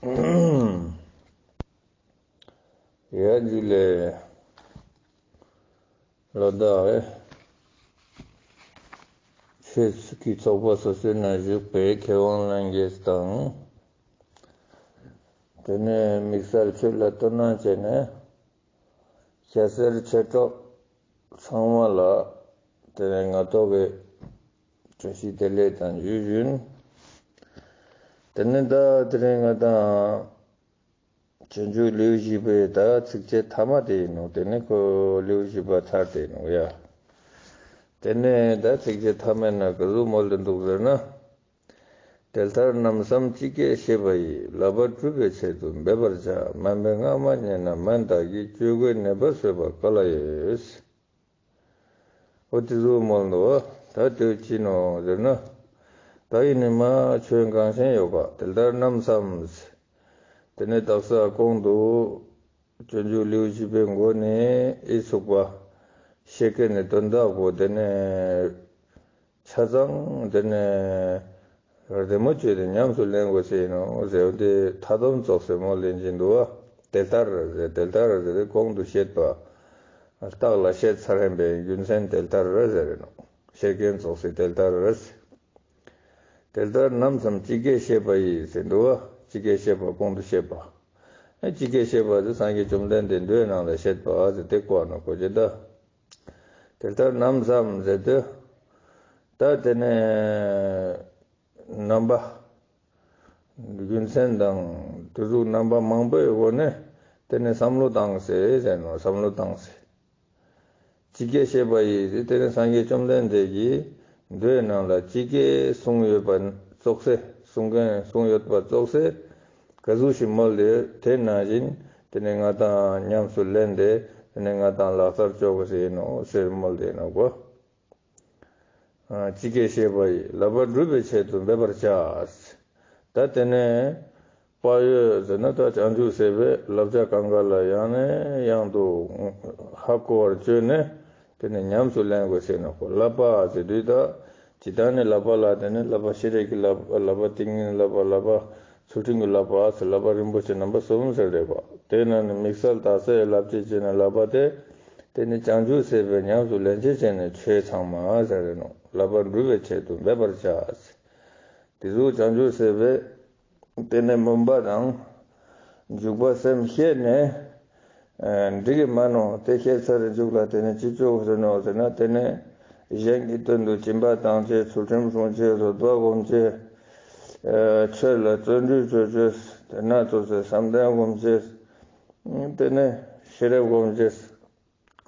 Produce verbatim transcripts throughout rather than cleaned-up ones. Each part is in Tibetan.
ཡ་ཇུ་ལེ། ལོ་ཟླ་བའི་ཆོས་ཀྱི་ཚོགས་པ་སོ་སོའི་ནང་བཞུགས་པའི་མཁས་དབང་ལྷན་རྒྱས་དང་། དེ་ནས་དམིགས་བསལ་ཆོས་ལ་དོ་སྣང་བྱས་ནས། སྐྱ་སེར་མཆེད་གྲོགས་ཚང་མ་ལ་དེ་རིང་ང་ཐོག་གི་བཀྲ་ཤིས་བདེ་ལེགས་དང་ཞུ་བཞིན། དེ་ནས་ད་དེ་རིང་ང་དང་སྤྱོད་འཇུག་ལེའུ་བཞི་པའི་ད་ཚིགས་བཅད་ཐ་མ་དེ་ཡིན་ནོ། དེ་ནས་ཁོ་ལེའུ་བཞི་པ་ཚར་དེ་ཡིན་ནོ་ཡ། དེ་ནས་ད་ཚིགས་བཅད་ཐ་མའི་ནང་ག་ཟུག་མོལ་དུ་འདུག་ཟེར་ན། དེ་ལྟར་རྣམ་གསུམ་ཇི་སྐད་བཤད་པ་ཡི། བསླབ་པ་སྒྲུབ་པའི་ཆེད་དུ་འབད་པར་བྱ། སྨན་པའི་སྔགས་མ་ཉན་ན་སྨན་བདག་གིས། སྤྱོད་གོས་ནད་པ་གསོས་པ་ག་ལ་ཡོད། འོ་དེ་ཟུག་མོལ་འདུག་བ། ད་དེ་ཅི་ནོ་ཟེར་ན། ད་ཡིན་ནི་མ་ཆོས་འགངས་ཆེན་ཡོད་པ་དེ་ལྟར་རྣམ་གསུམ། དེ་ནས་དག་ས་གོང་དུ་སྤྱོད་འཇུག་ལེའུ་བཞི་པའི་མགོ་ནས་ཨེ་ཚུགས་པ་བཤད་མཁན་ནི་དོན་དག་པོ་དེ་ནས། ཆ་ཚང་དེ་ནས་བདེ་མོ་བྱས་ཏེ་ཉམས་སུ་ལེན་དགོས་ཟེར་ནོ་ཟེར་བ་དེ་མཐའ་སྡོམ་ཙོགས་སེ་མོ་ལེན་གྱིན་འདུག་བ། དེ་ལྟར་ཟེར་དེ་ལྟར་ཟེར་གོང་དུ་བཤད་པ། རྟགས་ལ་བཤད་ཚར་ཡིན་པའི་རྒྱུ་མཚན་དེ་ལྟར་ཟེར་ནོ། བཤད་མཁན་ཙོགས་སེ་དེ་ལྟར། དེ་ལྟར་རྣམ་གསུམ་ཇི་སྐད་བཤད་པ་ཡི་ཟེར་འདུག་བ། ཇི་སྐད་བཤད་པ་གོང་དུ་བཤད་པ། ཨེ་ཇི་སྐད་བཤད་པ་དེ་སངས་རྒྱས་བཅོམ་ལྡན་འདས་མདོའི་ནང་ལ་བཤད་པ་ཟེར་དེ་བཀོད་ནོ་གོ་ཅི་ད། དེ་ལྟར་རྣམ་གསུམ་ཟེར་དུས། ད་དེ་ནས་རྣམ་པ། རྒྱུ་མཚན་དང་དེ་ཟུག་རྣམ་པ་མང་པོའི་སྒོ་ནས་དེ་ནས་བསམ་བློ་བཏང་སེ་ཟེར་ནོ། བསམ་བློ་བཏང་སེ། ཇི་སྐད་བཤད་པ་ཡི་དེ་ནས་སངས་རྒྱས་བཅོམ་ལྡན་འདས་ཀྱིས་མདོའི་ནང་ལ་ཇི་སྐད་གསུངས་ཡོད་པ་ཙོགས་སེ་གསུང་མཁན་གསུངས་ཡོད་པ་ཙོགས་སེ་ག་ཟུག་ཞིག་མོལ་ཏེ་དེ་ནང་བཞིན་དེ་ནས་ང་དང་ཉམས་སུ་ལེན་ཏེ་དེ་ནས་ང་དང་ལག་བསྟར་བཅོ་དགོས་ཟེར་ནོ་ཟེར་མོལ་ཏེ་ནོ་གོ། ཨ་ཇི་སྐད་བཤད་པ་ཡི། བསླབ་པ་སྒྲུབ་པའི་ཆེད་དུ་འབད་པར་བྱ། ད་དེ་ནས་བག་ཡོད་ཟེར་ན་ད་བྱང་ཆུབ་སེམས་དཔའི་བསླབ་བྱ་གང་ག་ལ་ཡང་ནས་ཡང་དུ་ཧ་གོ་བར་བྱས་ནས་དེ་ནས་ཉམས་སུ་ལེན་དགོས་ཟེར་ནོ་གོ། བསླབ་པ་ཟེར་དུས་ད་ཇི་ལྟར་ནས་བསླབ་པ་ལ་དེ་ནས་བསླབ་པ་ཤེས་རིག་གི་བསླབ་པ། བསླབ་པ་ཏིང་ངེ་འཛིན་བསླབ་པ། བསླབ་པ་ཚུལ་ཁྲིམས་ཀྱི་བསླབ་པ་ཟེར་བསླབ་པ་རིན་པོ་ཆེ་རྣམ་པ་གསུམ་ཟེར་རེད་པ། དེ་ནང་ནས་དམིགས་བསལ་དག་སའི་བསླབ་བྱའི་ཆེད་ནས་བསླབ་པ་དེ། དེ་ནི་བྱང་ཆུབ་སེམས་དཔའི་ཉམས་སུ་ལེན་བྱེད་ཆེད་ནས་ཆོས་ཚང་མ་ཟེར་རེད་ནོ། བསླབ་པ་སྒྲུབ་པའི་ཆེད་དུ་འབད་པར་བྱ། དེ་ཟུག་བྱང་ཆུབ་སེམས་དཔའི་དེ་ནས་སྨོན་པ་དང་འཇུག་པ་སེམས་བསྐྱེད་ནས་འགྲིག་གི་མ་ནོ། དེ་བཤད་ཚར་རེ་འཇུག་ལ་དེ་ནས་ཅི་བཅོ་དགོས་ཟེར་ནོ་ཟེར་ན། དེ་ནས་གཞན་གྱི་དོན་དུ་སྦྱིན་པ་བཏང་བྱས། ཚུལ་ཁྲིམས་སྲུང་བྱས། བཟོད་པ་སྒོམ་བྱས། ཆོས་ལ་བརྩོན་འགྲུས་བྱོས་བྱས། དེ་ན་ཚོགས་སའི་བསམ་གཏན་སྒོམ་བྱས། དེ་ནས་ཤེས་རབ་སྒོམ་བྱས།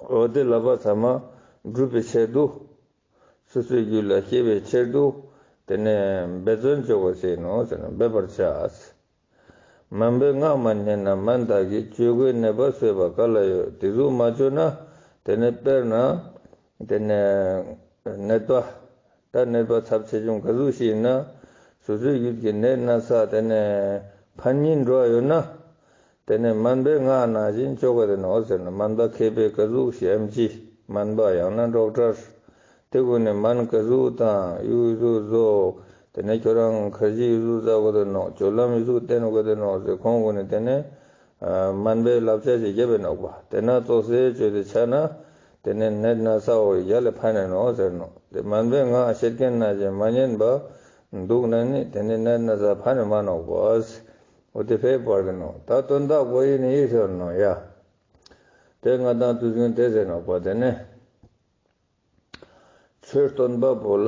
འོ་དེ་བསླབ་པ་ཚང་མ་སྒྲུབ་པའི་ཆེད་དུ། སོ་སོའི་རྒྱུད་ལ་སྐྱེ་བའི་ཕྱིར་དུ། དེ་ནས་འབད་བརྩོན་བྱེད་དགོས་ཟེར་ནོ་ཟེར་ན་འབད་པར་བྱ། སྨན་པའི་སྔགས་མ་ཉན་ན་སྨན་བདག་གིས། སྤྱོད་གོས་ནད་པ་གསོས་པ་ག་ལ་ཡོད། དེ་ཟུག་མ་བཅོས་ན། དེ་ནས་དཔེར་ན། དེ་ནས་ནད་པ། ད་ནད་པ་ཚབས་ཆེ་ཆུང་ག་ཟུག་ཞིག་ཡིན་ན། སོ་སོའི་རྒྱུད་ཀྱི་ནད་ན་ཚ་དེ་ནས་ཕན་ཉེན་འགྲོ་ཡོད་ན། དེ་ནས་སྨན་པའི་སྔགས་ནང་བཞིན་བཅོ་དགོས་ནོ་ཟེར་ན། སྨན་པ་མཁས་པའི་ག་ཟུག་ཞིག་ཨེམ་ཆི། སྨན་པ་ཡང་ན་ཌོག་ཊར། དེ་ཀུན་ནས་སྨན་ག་ཟུག་དང་ཡུ་ཟུག་བཟོ། དེ་ནས་ཁྱོད་རང་ཁར་ཇི་ཡུ་ཟུག་བཟའ་དགོས་ནོ། སྤྱོད་ལམ་ཡུ་ཟུག་བསྟེན་དགོས་ནོ་ཟེར་ཁོང་ཀུན་ནས་དེ་ནས་སྨན་པའི་བསླབ་བྱ་ཞིག་བརྒྱབ་པའི་ནོག་པ། དེ་ན་ཙོགས་སེ་བཅོས་ཏེ་ཆ་ན། དེ་ནས་ནད་ན་ཚ་བོ་ཡ་ལས་ཕན་ནོ་ཟེར་ནོ། དེ་སྨན་པའི་སྔགས་བཤད་མཁན་ནང་བཞིན་མ་ཉན་པ་འདུག་ན་ནི་དེ་ནས་ནད་ན་ཚ་ཕན་ནི་མ་ནོག་པ། འོ་དེ་ཕེབས་པར་གི་ནོ། ད་དོན་དག་པོ་ཡིན་ནི་ཡིད་ཤོར་ནོ་ཡ། དེ་ང་དང་དུས་རྒྱུན་དེ་ཟེར་ནོག་པ། དེ་ནས་ཆོས་སྟོན་པ་པོ་ལ་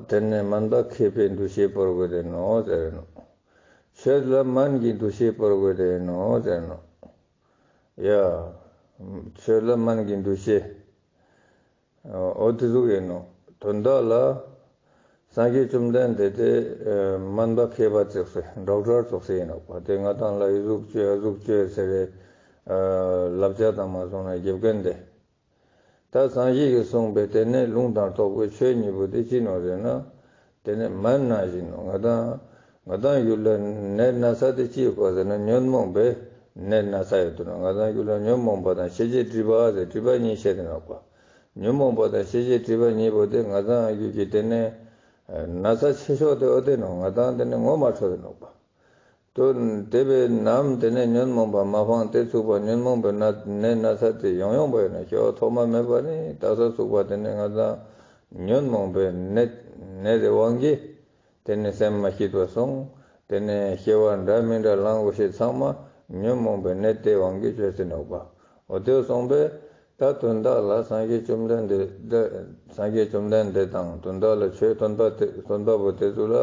དེ་ནས་སྨན་པ་མཁས་པའི་འདུ་ཤེས་བོར་དགོས་དེ་ནོ་ཟེར་ནོ། ཆོས་ལ་སྨན་གྱི་འདུ་ཤེས་བོར་དགོས་དེ་ནོ་ཟེར་ནོ། ཡ། ཆོས་ལ་སྨན་གྱི་འདུ་ཤེས། འོ་དེ་ཟུག་ཡིན་ནོ། དོན་དག་ལ། སངས་རྒྱས་བཅོམ་ལྡན་འདས་དེ་སྨན་པ་མཁས་པ་ཙོགས་སེ་ཌོག་ཊར་ཙོགས་སེ་ཡིན་ནོག་པ། དེ་ང་དང་ལ་ཡུ་ཟུག་བཅོས་ཨ་ཟུག་བཅོས་ཟེར་བའི་བསླབ་བྱ་དང་མ་སོང་ན་རྒྱབ་མཁན་དེ། ད་སངས་རྒྱས་ཀྱིས་གསུངས་པའི་དེ་ནས་ལུང་དང་རྟོགས་པའི་ཆོས་གཉིས་པོ་དེ་ཅི་ནོ་ཟེར་ན། དེ་ནས་སྨན་ནང་བཞིན་ནོ། ང་དང་ང་དང་རྒྱུད་ལ་ནད་ན་ཚ་དེ་ཅི་ཡོད་ཟེར་ན་ཉོན་མོངས་པའི་ནད་ན་ཚ་ཡོད་དོ་ནོ། ང་དང་རྒྱུད་ལ་ཉོན་མོངས་པ་དང་ཤེས་བྱའི་སྒྲིབ་པ་ཟེར་སྒྲིབ་པ་གཉིས་བཤད་དེ་ནོག་པ། ཉོན་མོངས་པ་དང་ཤེས་བྱའི་སྒྲིབ་པ་གཉིས་པོ་དེ་ང་དང་རྒྱུད་ཀྱི་དེ་ནས་ན་ཚ་ཆེ་ཤོས་དེ་འོ་དེ་ནོ། ང་དང་དེ་ནས་ངོ་མ་འཕྲོད་དེ་ནོག་པ། དོན་དེ་བས་ནམ་དེ་ནས་ཉོན་མོངས་པ་མ་སྤངས་ཏེ་ཚུགས་པ་ཉོན་མོངས་པའི་ནད་ནད་ན་ཚ་དེ་ཡང་ཡང་བ་ཡིན་ན། སྐྱེ་བ་ཐོག་མ་མེད་པ་ནས་ད་ལྟ་ཚུགས་པ་དེ་ནས་ང་ཚང་ཉོན་མོངས་པའི་ནད་ནད་དེ་དབང་གིས་དེ་ནས་སེམས་མ་སྐྱིད་པ་སོང་། དེ་ནས་སྐྱེ་བ་འདྲ་མི་འདྲ་བླང་དགོས་ཤེས་ཚང་མ་ཉོན་མོངས་པའི་ནད་དེ་དབང་གིས་བྱུང་ཟིན་ནོག་པ། འོ་དེ་སོང་པས་ད་དོན་དག་ལ་སངས་རྒྱས་བཅོམ་ལྡན་འདས་འདི་སངས་རྒྱས་བཅོམ་ལྡན་འདས་དང་དོན་དག་ལ་ཆོས་སྟོན་པ་དེ་སྟོན་པ་པོ་དེ་ཚོ་ལ་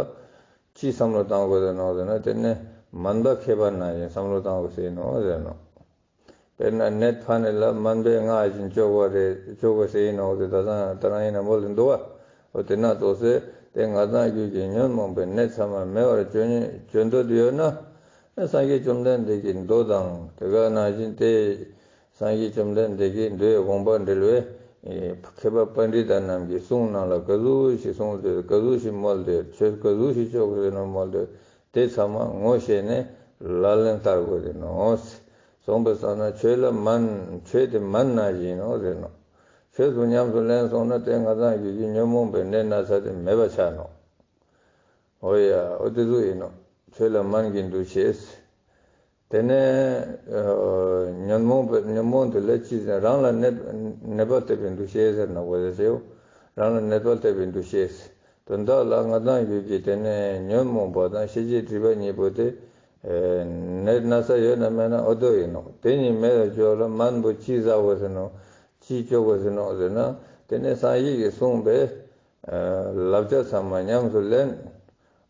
ཅི་བསམ་བློ་བཏང་དགོས་ཟེར་ནོག་ཟེར་ན། དེ་ནས་སྨན་པ་མཁས་པ་ནང་བཞིན་བསམ་བློ་བཏང་དགོས་ཟེར་ནོག་ཟེར་ནོག་དཔེར་ན་ནད་ཕན་ནི་ལ་སྨན་པས་སྔགས་བཞིན་བཅོས་དགོས་རེད། བཅོས་དགོས་ཟེར་ཡིན་ནོག་ཟེར། ད་ཚང་ད་རང་ཡིན་ན་མོལ་དུ་འདུག་བ། འོ་དེ་ན་ཙོགས་སེ་དེ་ང་ཚང་རྒྱུད་ཀྱི་ཉོན་མོངས་པའི་ནད་ཚང་མ་མེད་པར་བཅོས་ནི་བཅོས་འདོད་ཡོད་ན། སངས་རྒྱས་བཅོམ་ལྡན་འདས་ཀྱི་མདོ་དང་དེ་ག་ནང་བཞིན་དེ་སངས་རྒྱས་བཅོམ་ལྡན་འདས་ཀྱི་མདོའི་དགོངས་པ་འགྲེལ་བའི་མཁས་པ་པཎྜི་ཏ་རྣམས་ཀྱི་གསུང་ནང་ལ་ག་ཟུག་ཞིག་གསུངས་ཏེ་ག་ཟུག་ཞིག་མོལ་ཏེ་ཆོས་ག་ཟུག་ཞིག་བཅོས་དགོས་ཟེར་ནོག་མོལ་ཏེ་དེ་ཚང་མ་ངོ་ཤེས་ནས་ལག་ལེན་བསྟར་དགོས་ཟེར་ནོག་སོང་པ་སང་ན་ཆོས་ལ་སྨན་ཆོས་དེ་སྨན་ནང་བཞིན་ནོག་ཟེར་ནོག་ཆོས་སུ་ཉམས་སུ་ལེན་སོང་ན་དེ་ང་ཚང་རྒྱུད་ཀྱི་ཉོན་མོངས་པའི་ནད་ན་ཚ་དེ་མེད་པ་ཆགས་ནོག་འོ་ཡ། འོ་དེ་ཚོ་ཡིན་ནོག་ཆོས་ལ་སྨན་གྱི་འདུ་ཤེས། དེ་ནས་ཨ་ཉོན་མོངས་པའི་ཉོན་མོངས་དེ་ལ་ཅི་ཟེར། རང་ལ་ནད་ནད་པ་བསྟེན་པའི་འདུ་ཤེས་ཟེར་ནོག་པ་ཟེར་ཞེའོ། རང་ལ་ནད་པ་བསྟེན་པའི་འདུ་ཤེས། དོན་དག་ལ་ང་ཚང་རྒྱུད་ཀྱི་དེ་ནས་ཉོན་མོངས་པ་དང་ཤེས་བྱའི་སྒྲིབ་པ་གཉིས་པོ་དེ་ནད་ན་ཚ་ཡོད་ན་མེད་ན་འོ་དོ་ཡིན་ནོག་དེ་གཉིས་མེད་པར་བཅོས་ལ་སྨན་པོ་ཅི་ཟ་དགོས་ཟེར་ནོག་ཅི་བཅོས་དགོས་ཟེར་ནོག་ཟེར་ན། དེ་ནས་སངས་རྒྱས་ཀྱིས་གསུངས་པའི་ལབ་བྱ་ཚང་མ་ཉམས་སུ་ལེན།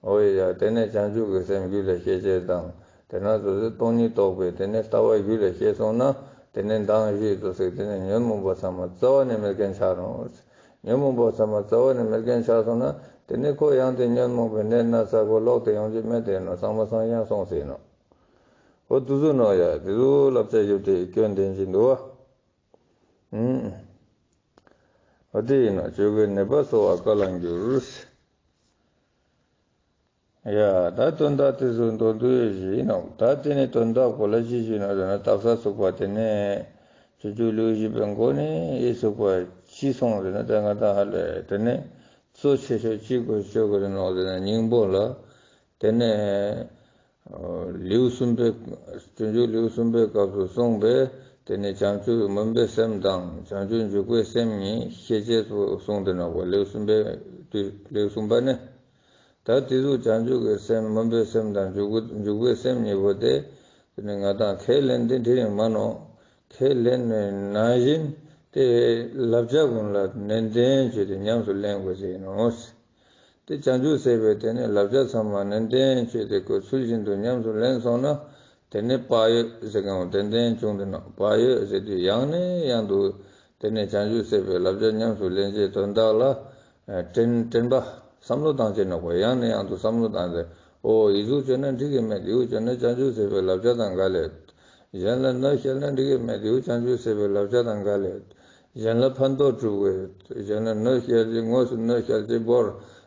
འོ་ཡ། དེ་ནས་བྱང་ཆུབ་ཀྱི་སེམས་རྒྱུད་ལ་སྐྱེད་བྱེད་དང་། དེ་ན་སོ་སོའི་སྟོང་ཉིད་རྟོགས་པའི་དེ་ནས་ལྟ་བ་རྒྱུད་ལ་སྐྱེས་སོང་ན། དེ་ནས་མདང་ཞུས་སོ་ཟེར། དེ་ནས་ཉོན་མོངས་པ་ཚང་མ་རྩ་བ་ནས་མེད་མཁན་ཆགས་རུང་། ཉོན་མོངས་པ་ཚང་མ་རྩ་བ་ནས་མེད་མཁན་ཆགས་སོང་ན། དེ་ནས་ཁོ་ཡང་དེ་ཉོན་མོངས་པའི་ནད་ན་ཚ་ཁོ་ལོག་སྟེ་ཡོང་རྒྱུ་མེད་དེ་ནོག་སངས་མ་སངས་ཡང་སོང་ཟེར་ནོག་འོ་དུ་ཟུ་ནོག་ཡ། དེ་ཚོ་བསླབ་བྱ་ཞུ་དེ་སྐྱོན་ལྡན་གྱི་འདུག་བ། ཨུམ། འོ་དེ་ཡིན་ན་བཅོས་དགོས་ནད་པ་གསོ་བ་དཀའ་ལ་འགྱུར། ཡ། ད་དོན་དག་དེ་ཚོ་མདོར་བསྡུས་ཞིག་ཡིན་ནོག་ད་དེ་ནས་དོན་དག་གོ་ལ་ཅི་ཞིག་ན་ཟེར་ན། ད་ས་ཚུགས་པ་དེ་ནས་སྤྱོད་འཇུག་ལེའུ་བཞི་པའི་མགོ་ནས་ཡི་ཚུགས་པ་ཅི་སོང་ཟེར་ན། ད་ང་ད་ཧ་ལས་དེ་ནས་གཙོ་ཆེ་ཤོས་ཅི་དགོས་བཅོས་དགོས་ནོག་ཟེར་ན། སྙིང་པོ་ལ། དེ་ནས་ལེའུ་གསུམ་པའི་སྤྱོད་འཇུག་ལེའུ་གསུམ་པའི་སྐབས་སུ་གསུངས་པའི་དེ་ནས་བྱང་ཆུབ་སྨོན་པའི་སེམས་དང་བྱང་ཆུབ་འཇུག་པའི་སེམས་གཉིས་ཤེས་བྱེད་དུ་གསུངས་ཏེ་ནོག་པ། ལེའུ་གསུམ་པའི་དུས་ལེའུ་གསུམ་པ་ནས། ད་དེ་ཚོ་བྱང་ཆུབ་ཀྱི་སེམས་སྨོན་པའི་སེམས་དང་འཇུག་པའི་འཇུག་པའི་སེམས་གཉིས་པོ་དེ། དེ་ནས་ང་དང་ཁས་ལེན་དེ་འགྲིག་ཡིན་མ་ནོག་ཁས་ལེན་ནས་ནང་བཞིན་དེ་བསླབ་བྱ་ཀུན་ལ་ནན་ཏན་བྱས་ཏེ་ཉམས་སུ་ལེན་དགོས་ཟེར་ཡིན་ནོག་དེ་བྱང་ཆུབ་སེམས་དཔའི་དེ་ནས་བསླབ་བྱ་ཚང་མ་ནན་ཏན་བྱས་ཏེ་ཁོ་ཚུལ་བཞིན་དུ་ཉམས་སུ་ལེན་སོང་ན། དེ་ནས་བག་ཡོད་ཟེར་མཁན་ཏན་ཏན་བྱུང་དེ་ནོག་བག་ཡོད་ཟེར་དུས་ཡང་ནས་ཡང་དུ་དེ་ནས་བྱང་ཆུབ་སེམས་དཔའི་བསླབ་བྱ་ཉམས་སུ་ལེན་བྱེད་དོན་དག་ལ་དྲན་དྲན་པ་བསམ་བློ་བཏང་བྱེད་ནོག་པ། ཡང་ནས་ཡང་དུ་བསམ་བློ་བཏང་སྟེ། ཨོ་ཡི་ཟུག་བྱས་ན་འགྲིག་གི་མེད། དེའུ་བྱས་ན་བྱང་ཆུབ་སེམས་དཔའི་བསླབ་བྱ་དང་འགལ་ལེ། གཞན་ལ་གནོད་སྐྱེལ་ན་འགྲིག་གི་མེད། དེའུ་བྱང་ཆུབ་སེམས་དཔའི་བསླབ་བྱ་དང་འགལ་ལེ། གཞན་ལ་ཕན་ཐོགས་སྒྲུབ་དགོས། གཞན་ལ་གནོད་སྐྱེལ་གྱི་དངོས་སུ་གནོད་སྐྱེལ་གྱི་བོར་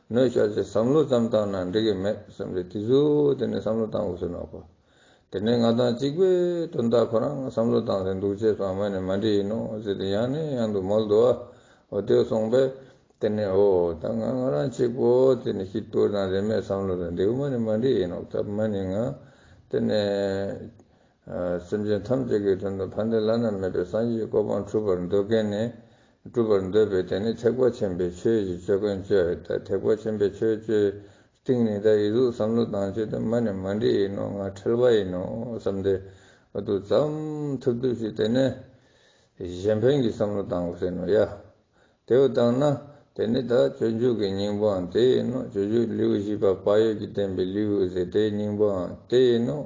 གནོད་སྐྱེལ་གྱི་བསམ་བློ་ཙམ་བཏང་ན་འགྲིག་གི་མེད་བསམ་སྟེ་དེ་ཚོ་དེ་ནས་བསམ་བློ་བཏང་དགོས་སོ་ནོག་པ། དེ་ནས་ང་དང་གཅིག་པའི་དོན་དག་ཁོ་རང་བསམ་བློ་བཏང་སྟེ་འདུག་བྱས་སོང་མ་ནི་མ་འགྲིག་ཡིན་ནོག་ཟེར་ཏེ་ཡང་ནས་ཡང་དུ་མོལ་འདུག་ཨ། འོ་དེ་སོང་པས་དེ་ནས་ཨོ་ད་ང་ང་རང་གཅིག་པོ་དེ་ནས་ཤི་ཏོར་དང་རེ་མེད་བསམ་བློ་དང་འདེའུ་མ་ནི་མ་འགྲིག་ཡིན་ནོག་ད་མ་ནི་ང་དེ་ནས། སེམས་ཅན་ཐམས་ཅད་ཀྱི་དོན་དུ་ཕན་བདེ་བླ་ན་མེད་པའི་སངས་རྒྱས་ཀྱི་གོ་འཕང་སྒྲུབ་པར་འདོད་མཁན་ནི། སྒྲུབ་པར་འདོད་པའི་དེ་ནི་ཐེག་པ་ཆེན་པོའི་ཆོས་ཀྱི་སྤྱོད་མཁན་བཅོས། ད་ཐེག་པ་ཆེན་པོའི་ཆོས་བཅོས་སྟེང་ནས་ད་ཡི་ཟུག་བསམ་བློ་བཏང་བྱེད་དུ་མ་ནི་མ་འགྲིག་ཡིན་ནོག་ང་ཁྲེལ་བ་ཡིན་ནོག་བསམ་སྟེ། འོ་དུ་ཙམ་ཐུབ་ཐུབ་ཞིག་དེ་ནས་གཞན་ཕན་གྱི་བསམ་བློ་བཏང་དགོས་ཟེར་ནོག་ཡ། དེ་བོ་བཏང་ན་དེ་ནི་ད་སྤྱོད་འཇུག་གི་སྙིང་པོའང་དེ་ཡིན་ནོག་སྤྱོད་འཇུག་ལེའུ་བཞི་པ་བག་ཡོད་ཀྱིས་བསྟན་པའི་ལེའུ་ཟེར་དེའི་སྙིང་པོའང་དེ་ཡིན་ནོག་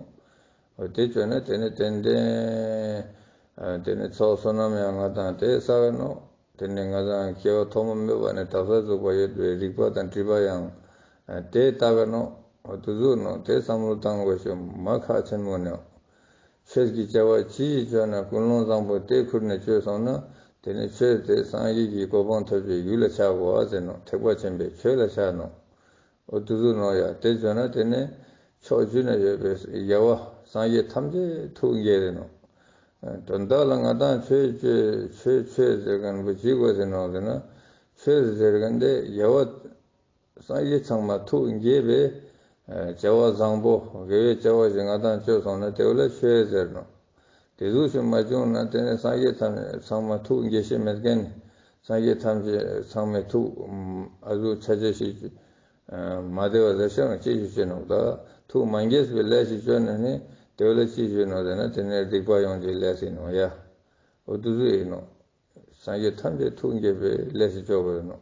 འོ་དེ་བཅོས་ན་དེ་ནི་ཏན་ཏན། དེ་ནི་ཚོགས་བསོད་ནམས་ཡང་ང་དང་དེ་བསགས་ནོག་དེ་ནི་ང་དང་སྐྱེ་བ་ཐོག་མ་མེད་པ་ནས་ད་ལྟ་རྫོགས་པ་ཡོད་པའི་རིག་པ་དང་སྒྲིབ་པ་ཡང་དེ་དག་ནོག་འོ་དུ་ཟུག་ནོག་དེ་བསམ་བློ་བཏང་དགོས་ཤོག་མ་ཁག་ཆེན་མོ་ནོག་ཆོས་ཀྱི་བྱ་བ་ཅི་ཞིག་བཅོས་ན་ཀུན་སློང་བཟང་པོ་དེ་ཁུར་ནས་བཅོས་སོང་ན་དེ་ནི་ཆོས་དེ་སངས་རྒྱས་ཀྱི་གོ་འཕང་ཐོབ་པའི་རྒྱུ་ལ་ཆགས་དགོས་པ་ཟེར་ནོག་ཐེག་པ་ཆེན་པོའི་ཆོས་ལ་ཆགས་ནོག་འོ་དུ་ཟུག་ནོག་ཡ། དེ་བཅོས་ན་དེ་ནི་ཕྱོགས་བཅུ་ན་ཡོད་པའི་རྒྱལ་བ་སངས་རྒྱས་ཐམས་ཅད་ཐུགས་དགྱེས་ཏེ་ནོག་དོན་དག་ལ་ང་དང་ཆོས་ཆོས་ཆོས་ཆོས་ཟེར་མཁན་པོ་ཅི་དགོས་ཟེར་ནོག་ཟེར་ན། ཆོས་ཟེར་མཁན་དེ་རྒྱལ་བ་སངས་རྒྱས་ཚང་མ་ཐུགས་དགྱེས་པའི་ བྱ་བ་བཟང་པོ་དགེ་བའི་བྱ་བ་ཞིག་ང་དང་བཅོས་སོང་ན་དེ་བ་ལ་ཆོས་ཟེར་ནོག། དེ་ཟུག་ཞིག་མ་བྱུང་ན་དེ་ནི་སངས་རྒྱས་ཐམས་ཅད་ཚང་མ་ཐུགས་དགྱེས་ཤེས་མེད་མཁན། སངས་རྒྱས་ཐམས་ཅད་ཚང་མའི་ཐུགས་ཨ་ཟུག་ཆ་ཆ་ཞིག་མ་བདེ་བ་ཟེར་ཤེས་ན་ཅི་ཞིག་བྱེད་ནོག། ད་ཐུགས་མ་དགྱེས་པའི་ལས་ཞིག་བཅོས་ན་ནི་དེ་བ་ལ་ཅི་ཞིག་ནོག་ཟེར་ན་དེ་ནི་སྡིག་པ་ཡོང་གི་ལས་ཟེར་ནོག་ཡ། འོ་དེ་ཟུག་ཡིན་ནོག། སངས་རྒྱས་ཐམས་ཅད་ཐུགས་དགྱེས་པའི་ལས་ཤིག་བཅོ་དགོས་ནོག།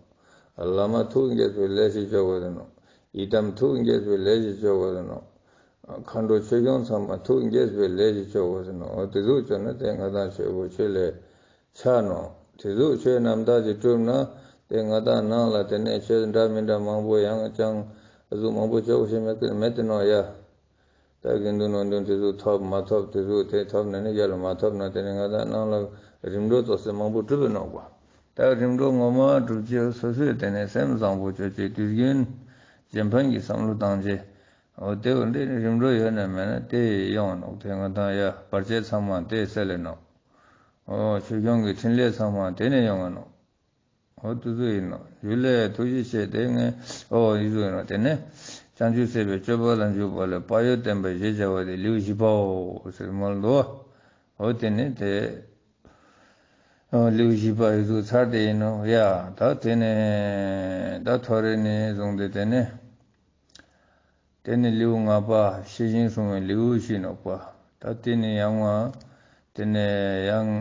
བླ་མ་ཐུགས་དགྱེས་པའི་ལས་ཤིག་བཅོ་དགོས་ནོག། ཡི་དམ་ཐུགས་དགྱེས་པའི་ལས་ཤིག་བཅོ་དགོས་ནོག། མཁའ་འགྲོ་ཆོས་སྐྱོང་ཚང་མ་ཐུགས་དགྱེས་པའི་ལས་ཤིག་བཅོ་དགོས་ནོག། འོ་དེ་ཟུག་བཅོས་ན་དེ་ང་དང་ཆོས་པོ་ཆོས་ལས་ཆགས་ནོག། དེ་ཟུག་ཆོས་རྣམ་དག་ཅིག་བསྒྲུབས་ན་དེ་ང་དང་ནང་ལ་དེ་ནས་ཆོས་འདྲ་མི་འདྲ་མང་པོ་ཡང་ཅང་ཨ་ཟུག་མང་པོ་བཅོ་ཤེས་མེད་མེད་དེ་ནོག་ཡ། ད་དགེ་འདུན་ནང་དོན་དེ་ཚོ་ཐོབ་མ་ཐོབ་དེ་ཚོ་དེ་ཐོབ་ན་ནི་རྒྱལ་ལ་མ་ཐོབ་ན་དེ་ནི་ང་དང་ནང་ལ་རིམ་གྲོ་ཏོག་ཙམ་མང་པོ་གྲུབ་པའི་ནོག་པ། ད་རིམ་གྲོ་ངོ་མ་གྲུབ་ཀྱི་སོ་སོས་དེ་ནས་སེམས་བཟང་པོ་བཅོས་ཀྱི་དུས་རྒྱུན་གཞན་ཕན་གྱི་བསམ་བློ་བཏང་རྗེས། འོ་དེ་འོ་འདི་རིམ་གྲོ་ཡོད་ན་མེད་ན་དེ་ཡོང་ནོག། དེ་ང་དང་ཡ་བར་ཆད་ཚང་མ་དེ་སེལ་ལེ་ནོག། འོ་ཆོས་སྐྱོང་གི་ཕྲིན་ལས་ཚང་མ་དེ་ནས་ཡོང་ང་ནོག། འོ་དེ་ཚོ་ཡིན་ནོག། ཞུ་ལས་ཐུགས་རྗེ་ཆེ་དེ་ངས་འོ་ཡི་ཚོ་ཡིན་ནོག། དེ་ནས་བྱང་ཆུབ་སེམས་དཔའི་སྤྱོད་པ་ལ་འཇུག་པ་ལས་བག་ཡོད་བསྟན་པ་ཞེས་བྱ་བ་དེ་ལེའུ་བཞི་པའོ་ཟེར་མོལ་འདུག། འོ་དེ་ནས་དེ་འོ་ལེའུ་བཞི་པ་ཡི་ཚོ་ཚར་དེ་ཡིན་ནོག་ཡ། ད་དེ་ནས་ད་ཐོ་རེ་ནས་བཟུང་སྟེ་དེ་ནས། དེ་ནི་ལེའུ་ལྔ་པ་ཤེས་བཞིན་སྲུང་བའི་ལེའུ་ཞིག་ནོག་པ། ད་དེ་ནི་ཡང་བ། དེ་ནས་ཡང་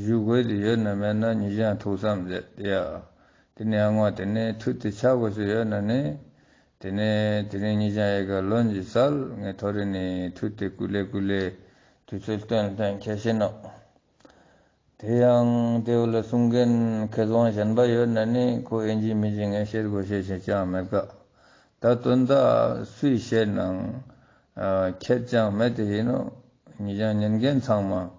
ཞུ་དགོས་དེ་ཡོད་ན་མེད་ན་ཉེ་ཞང་ཐུགས་བསམ་མཛད་དེ་ཡ། དེ་ནས་ཡང་བ་དེ་ནས་མཐུད་དེ་ཆ་དགོས་སུ་ཡོད་ན་ནི། དེ་ནས་དེ་རིང་ཉེ་ཞང་ཡི་ག་ལོན་གྱི་སལ་ངས་ཐོ་རེ་ནས་མཐུད་དེ་ཀུ་ལེ་ཀུ་ལེ་དུས་ཚོད་སྟོན་སྟོན་ཁྱད་ཤེས་ནོག། དེ་ཡང་དེ་བོ་ལ་གསུང་མཁན་མཁས་དབང་གཞན་པ་ཡོད་ན་ནི་ཁོ་ཨེན་ཇི་མི་ཇི་ངས་བཤད་དགོས་བཤད་བཤད་ཀྱང་མེད་ཀ། ད་དོན་དག་སུས་བཤད་ནའང་ཁྱད་ཅང་མེད་དེ་ཡིན་ནོ། ཉེ་ཞང་ཉན་མཁན་ཚང་མ་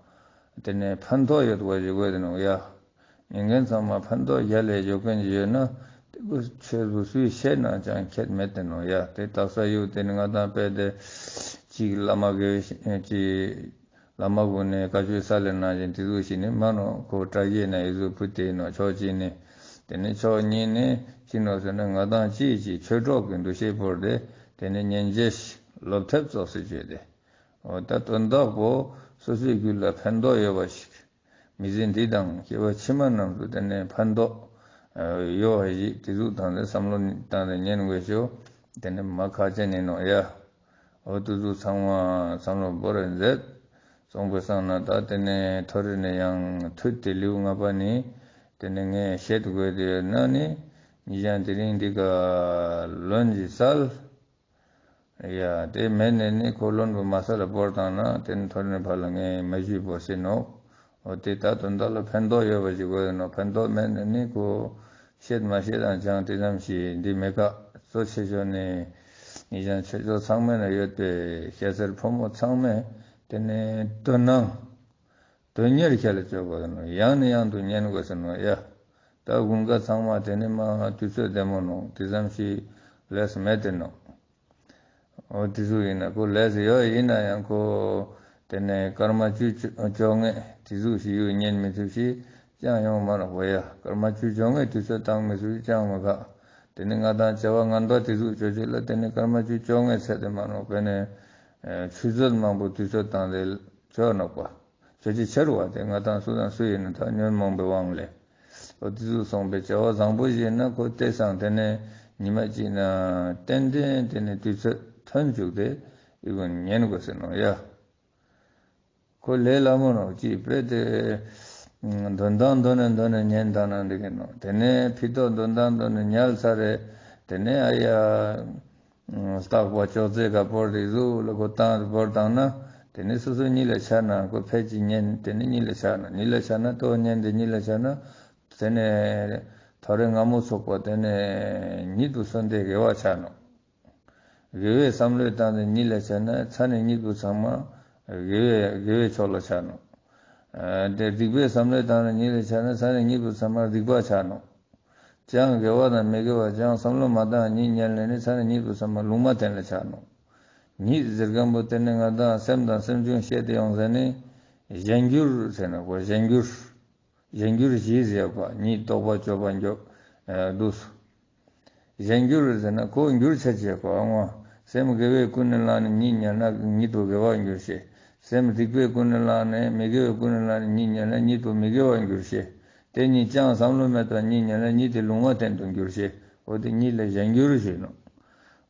དེ་ནས་ཕན་ཐོགས་ཡོད་དགོས་ཞིག་དགོས་དེ་ནོ་ཡ། ཉན་མཁན་ཚང་མ་ཕན་ཐོགས་རྒྱ་ལས་འཇོག་མཁན་ཅིག་ཡོད་ན་དེ་བོ་ཆོས་པོ་སུས་བཤད་ནའང་ཅང་ཁྱད་མེད་དེ་ནོ་ཡ། དེ་དག་ས་ཡུལ་དེ་ནི་ང་དང་དཔེ་དེ་གཅིག་བླ་མ་དགེ་བའི་གཅིག་བླ་མ་ཀུན་ནས་བཀའ་ཆོས་ས་ལེ་ནང་བཞིན་དེ་ཚོ་ཞིག་ནི་མ་ནོ་ཁོ་བཀྲ་ཤིས་ན་ཡི་ཚོ་ཕུ་དེ་ནོ་ཕྱོགས་གཅིག་ནས་དེ་ནི་ཕྱོགས་གཉིས་ནས་ཅི་ནོ་ཟེར་ན་ང་དང་ཅིའི་ཅིའི་ཆོས་གྲོགས་ཀྱི་འདུ་ཤེས་བོར་ཏེ་དེ་ནི་སྙན་འཇེབས་ལོབ་ཐེབས་ཙོགས་སུ་བརྗོད་དེ། འོ་ད་དོན་དག་པོ་སོ་སོའི་རྒྱུད་ལ་ཕན་ཐོགས་ཡོད་པ་ཞིག་མི་ཚེ་འདི་དང་སྐྱེ་བ་ཕྱི་མ་རྣམས་སུ་དེ་ནི་ཕན་ཐོགས་ཡོད་པ་ཞིག་དེ་ཚོ་དང་དེ་བསམ་བློ་བཏང་སྟེ་ཉན་དགོས་ཤོག། དེ་ནི་མ་ཁག་ཅན་ཡིན་ནོ་ཡ། འོ་དུ་ཚོ་ཚང་མ་བསམ་བློ་བོར་མཛད། སོང་པའི་སང་ན་ད་དེ་ནས་ཐོ་རེ་ནས་ཡང་མཐུད་དེ་ལེའུ་ལྔ་པ་ནི་དེ་ནས་ངས་བཤད་དགོས་དེ་ཡོད་ན་ནི་ཉི་ཞང་དེ་རིང་འདི་ག་ལོན་གྱི་སལ། ཡ་དེ་མེད་ནས་ནི་ཁོ་ལོན་པོ་མ་སལ་ལ་བོར་བཏང་ན་དེ་ནི་ཐོ་རེ་ནས་ཕར་ལ་ངས་མ་ཞུས་པོ་ཟེར་ནོ། འོ་དེ་ད་དོན་དག་ལ་ཕན་ཐོགས་ཡོད་པ་ཞིག་དགོས་ནོ། ཕན་ཐོགས་མེད་ནས་ནི་ཁོ་བཤད་མ་བཤད་དང་ཅང་དེ་ཙམ་ཞིག་འདི་མེད་ཀ། གཙོ་ཆེ་ཤོས་ནི་ཉེ་ཞང་ཆོས་ཕྱོགས་ཚང་མའི་ནང་ཡོད་པའི་སྐྱ་སེར་ཕོ་མོ་ཚང་མས་དེ་ནས་དོན་སྣང་དོན་གཉེར་ཁྱེད་ལ་བཅོལ་དགོས་ནོ། ཡང་ནས་ཡང་དུ་ཉན་དགོས་ནོ་ཡ། ད་དགུན་ཁ་ཚང་མ་དེ་ནི་མ་དུས་ཚོད་བདེ་མོ་ནོ་དེ་ཙམ་ཞིག་ལས་མེད་དེ་ནོ། འོ་དེ་ཟུག་ཡིན་ན་ཁོ་ལས་ཡོད་ཡིན་ན་ཡང་ཁོ་དེ་ནས་སྐར་མ་བཅུ་བཅོ་ལྔ་དེ་ཟུག་ཞིག་ཡོད་ཉན་མི་ཐུབ་ཞིག་ཅང་ཡོང་མ་རག་པ་ཡ། སྐར་མ་བཅུ་བཅོ་ལྔ་དུས་ཚོད་བཏང་མི་ཐུབ་ཅང་མ་ཁག། དེ་ནི་ང་དང་བྱ་བ་ངན་པ་དེ་ཟུག་བཅོ་བྱེད་ལ་དེ་ནི་སྐར་མ་བཅུ་བཅོ་ལྔ་ཚད་དེ་མ་ནོག་པས་ནས་ཆུ་ཚོད་མང་པོ་དུས་ཚོད་བཏང་སྟེ་བཅོ་ནོག་པ། ཆོས་ཅི་ཆེར་བ་དེ་ང་དང་སུ་དང་སུ་ཡིན་ན་ད་ཉོན་མོངས་པའི་དབང་ལས། འོ་དེ་ཚོ་སོང་པའི་བྱ་བ་བཟང་པོ་ཞིག་ན་ཁོ་ལྟས་སང་དེ་ནས་ཉི་མ་གཅིག་ན་ཏན་ཏན་དེ་ནས་དུས་ཚོད་ཐོན་བཅུག་སྟེ་ཨི་ཀུན་ཉན་དགོས་ཟེར་ནོ་ཡ། ཁོ་ལས་སླ་མོ་ནོ་ཅིག་དཔེ་དེ་འདོན་སྟངས་འདོན་ནས་འདོན་ནས་ཉན་དང་ན་འགྲིག་གི་ནོ། དེ་ནས་ཕི་ཏོག་འདོན་སྟངས་འདོན་ནས་ཉལ་ཚར་རེད། དེ་ནས་ཨ་ཡ། རྟག་པ་ཅོག་ཙེ་ག་བོར་དེ་གཟུགས་ལ་ཁོ་བཏང་བོར་བཏང་ན། དེ་ནས་སོ་སོ་གཉིད་ལ་ཆགས་ན་ཁོ་ཕལ་གྱིས་ཉན་དེ་ནས་གཉིད་ལ་ཆགས་ན་གཉིད་ལ་ཆགས་ན་ལྟོ་ཉན་དེ་གཉིད་ལ་ཆགས་ན། དེ་ནས་ཐོ་རེ་སྔ་མོ་ཚོགས་པ་དེ་ནས་གཉིད་དུ་སོན་ཏེ་དགེ་བ་ཆགས་ནོ། དགེ་བའི་བསམ་བློས་བཏང་ནས་གཉིད་ལ་ཆགས་ན་ཚ་ནས་གཉིད་དུ་ཚང་མ་དགེ་བའི་དགེ་བའི་ཕྱོགས་ལ་ཆགས་ནོ། དེ་སྡིག་པའི་བསམ་བློས་བཏང་ནས་གཉིད་ལ་ཆགས་ན་ཚ་ནས་གཉིད་དུ་ཚང་མ་སྡིག་པ་ཆགས་ནོ། ཅང་དགེ་བ་དང་མི་དགེ་བ་ཅང་བསམ་བློ་མ་བཏང་གཉིད་ཉལ་ནས་ནི་ཚ་ནས་གཉིད་དུ་ཚང་མ་ལུང་མ་བསྟན་ལ་ཆགས་ནོ། གཉིད་ཟེར་མཁན་པོ་དེ་ནི་ང་དང་སེམས་དང་སེམས་བྱུང་བཤད་དེ་ཡོང་ཟེར་ནི། གཞན་འགྱུར་ཟེར་ན་གོ་གཞན་འགྱུར། གཞན་འགྱུར་བཞི་ཟེར་བ་གཉིད་རྟོག་པ་སྤྱོད་པ་འཇོག་འདུག། གཞན་འགྱུར་ཟེར་ན་ཁོ་འགྱུར་ཆ་བྱེད་གོ་ཨང་བ། སེམས་དགེ་བས་ཀུན་ནས་བསླངས་ནས་ཉིད་ཉལ་ན་ཉིད་དུ་དགེ་བར་འགྱུར་ཞེས། སེམས་སྡིག་པས་ཀུན་ནས་བསླངས་ནས་མི་དགེ་བས་ཀུན་ནས་བསླངས་ནས་ཉིད་ཉལ་ན་ཉིད་དུ་མི་དགེ་བར་འགྱུར་ཞེས། དེ་ཉིད་ཅང་བསམ་བློ་མེད་པར་ཉིད་ཉལ་ན་ཉིད་དེ་ལུང་བ་སྟེང་དུ་འགྱུར་ཞེས། འོ་དེ་ཉིད་ལས་གཞན་འགྱུར་ཞེས་ནོ།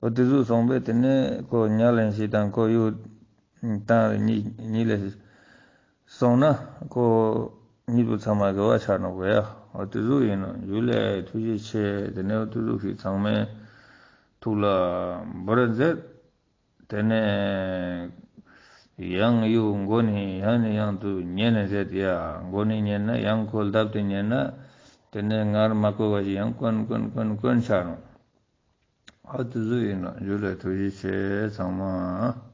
འོ་དེ་ཟུག་སོང་པས་དེ་ནས་ཁོ་ཉལ་ལེན་ཞིག་དང་ཁོ་ཡུག་བཏང་ཉིད་ཉིད་ལས། སོང་ན་ཁོ་གཉིས་པོ་ཚང་མ་དགེ་བ་ཆགས་ནོ་གོ་ཡ། འོ་དེ་ཟུག་ཡིན་ནོ། ཇུ་ལེ་ཐུགས་རྗེ་ཆེ། དེ་ནས་འོ་དེ་ཟུག་ཞིག་ཚང་མས་ཐུགས་ལ་འབར་མཛད། དེ་ནས་ཡང་ཡུ་མགོ་ནས་ཡང་ནས་ཡང་དུ་ཉན་ནས་མཛད་ཡ། མགོ་ནས་ཉན་ན་ཡང་ཁོ་ལྡབ་སྟེ་ཉན་ན། དེ་ནས་ངར་མ་གོ་བ་ཞིག་ཡང་ཀོན་ཀོན་ཀོན་ཀོན་ཆགས་ནོ། འོ་དེ་ཟུག་ཡིན་ནོ། ཇུ་ལེ་ཐུགས་རྗེ་ཆེ་ཚང་མ།